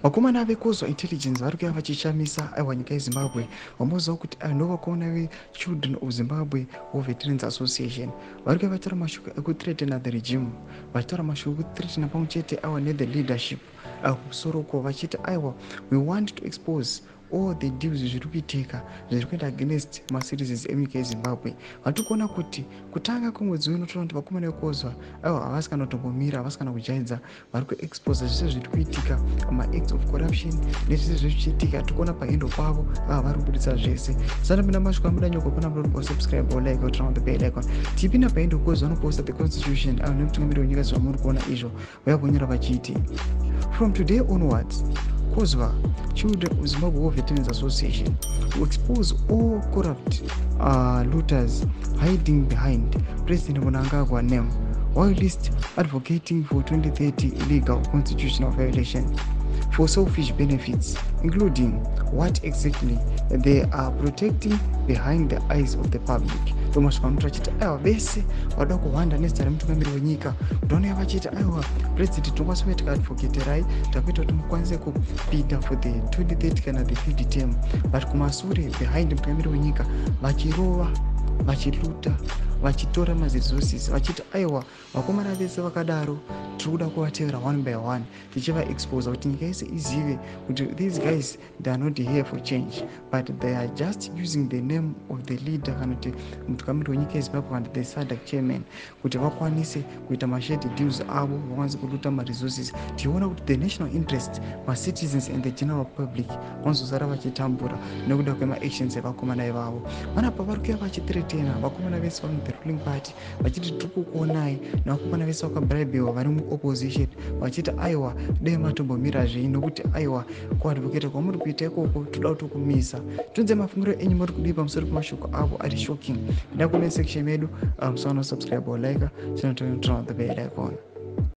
Vakomana veCOZWVA Intelligence vari kuya vachishamisa, aiwa, nyika yeZimbabwe. Vamoziva kuti ndo vakomana veChildren of Zimbabwe War Veterans Association vari kuya vataura mashoko ekuthreatena the regime, vachitaura mashoko ekuthreatena pamwe chete, aiwa, nethe leadership kumusoro uko, vachiti, aiwa, we want to expose all the deals zviri kuitika, zviri kuenda against macitizens emunyika yeZimbabwe. Vatiri kuona kuti kutanga kwemwedzi uno, toona kuti vakomana veCOZWVA, aiwa, havasi kana kutombomira, havasi kana kujaidza. Vari kuexposa zvese zviri kuitika, maacts of corruption nezvese zvezvichiitika. Tikuona pahandle pavo, ava vari kubudisa zvese. Sanapinda mashoko amuda nyoko pana munoda subscribe or like or turn on the bell icon. Tipinda pahandle COZWVA, vanoposta the constitution, avo nemutungamiri wenyika. Zvamuri kuona izvo, vaya kunyora vachiti, "From today onwards, COZWVA, Children of Zimbabwe War Veterans Association, will expose all corrupt looters hiding behind President Mnangagwa name whilst advocating for 2030 illegal constitutional violation for selfish benefits, including what exactly they are protecting behind the eyes of the public." Ndomasvika vanotora vachiti, aiwa, vese vada kuhwanda nezita remutungamiri wenyika, kuti vanouya vachiti, aiwa, President, tinokwanisa kuya tikaadvocaterai, takuita kuti mukwanise kupinda for the 2030 kana the fifth term, but kumasure, behind mutungamiri wenyika, vachirova, vachiloota, vachitora maresources, vachiti, aiwa, vakomana vese vakadaro tiri kuda kuvatevera one by one, tichivaexposa kuti nyika yese izive kuti these guys, they are not here for change, but they are just using the name of the leader, kana kuti mutungamiri wenyika yeZimbabwe, kana the SADC chairman, kuti vakwanise kuita mashady deals avo, vakwanise kuloota maresources, tichiona kuti the national interest, macitizens and the general public vanozosara vachitambura nekuda kwemaactions evakomana ivavo. Vanapa vari kuya vachithreatena vakomana vese vari muthe ruling party, vachiti tiri kukuonai, nevakomana vese vakabribewa vari muopposition, vachiti, aiwa, dai matombomira zvei, nokuti, aiwa, kuadvocata kwamuri kuita ikoko toda kutokumisa. Tonze mafungiro enyu, muri kudii pamusoro pemashoko avo ari shocking? Pinda comment section medu, musaona subscribe or like, channel, turn on the bell icon.